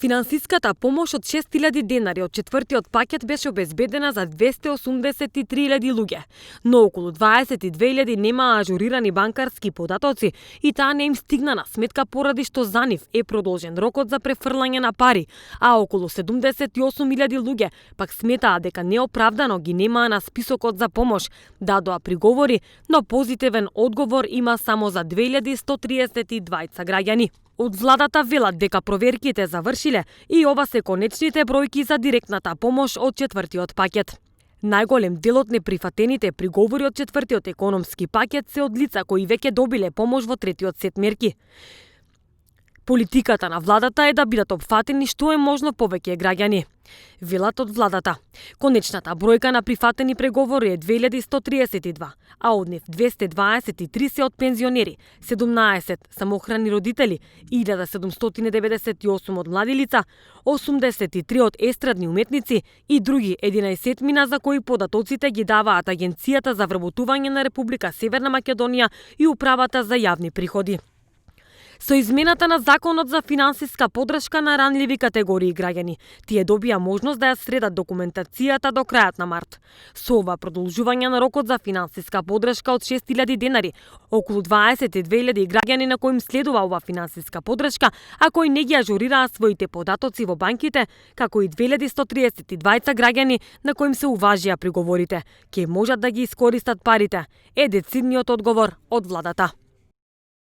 Финансиската помош од 6.000 денари од четвртиот пакет беше обезбедена за 283.000 луѓе, но околу 22.000 немаа ажурирани банкарски податоци и таа не им стигна на сметка поради што за нив е продолжен рокот за префрлање на пари, а околу 78.000 луѓе пак сметаа дека неоправдано ги немаа на списокот за помош, дадоа приговори, но позитивен одговор има само за 2132 граѓани. Од владата велат дека проверките завршиле и ова се конечните бројки за директната помош од четвртиот пакет. Најголем дел од неприфатените приговори од четвртиот економски пакет се од лица кои веќе добиле помош во третиот сет мерки. Политиката на владата е да бидат опфатени што е можно повеќе граѓани. Велат од владата. Конечната бројка на прифатени преговори е 2132, а од нив 223 се од пензионери, 17 самоохрани родители, 1798 од млади лица, 83 од естрадни уметници и други 11 за кои податоците ги даваат Агенцијата за вработување на Република Северна Македонија и Управата за јавни приходи. Со измената на Законот за финансиска поддршка на ранливи категории граѓани, тие добија можност да ја средат документацијата до крајот на март. Со ова продолжување на рокот за финансиска поддршка од 6.000 денари, околу 22.000 граѓани на коим следува ова финансиска поддршка, а кои не ги ажурираа своите податоци во банките, како и 2132 граѓани на коим се уважија приговорите, ќе можат да ги искористат парите, е децидниот одговор од владата.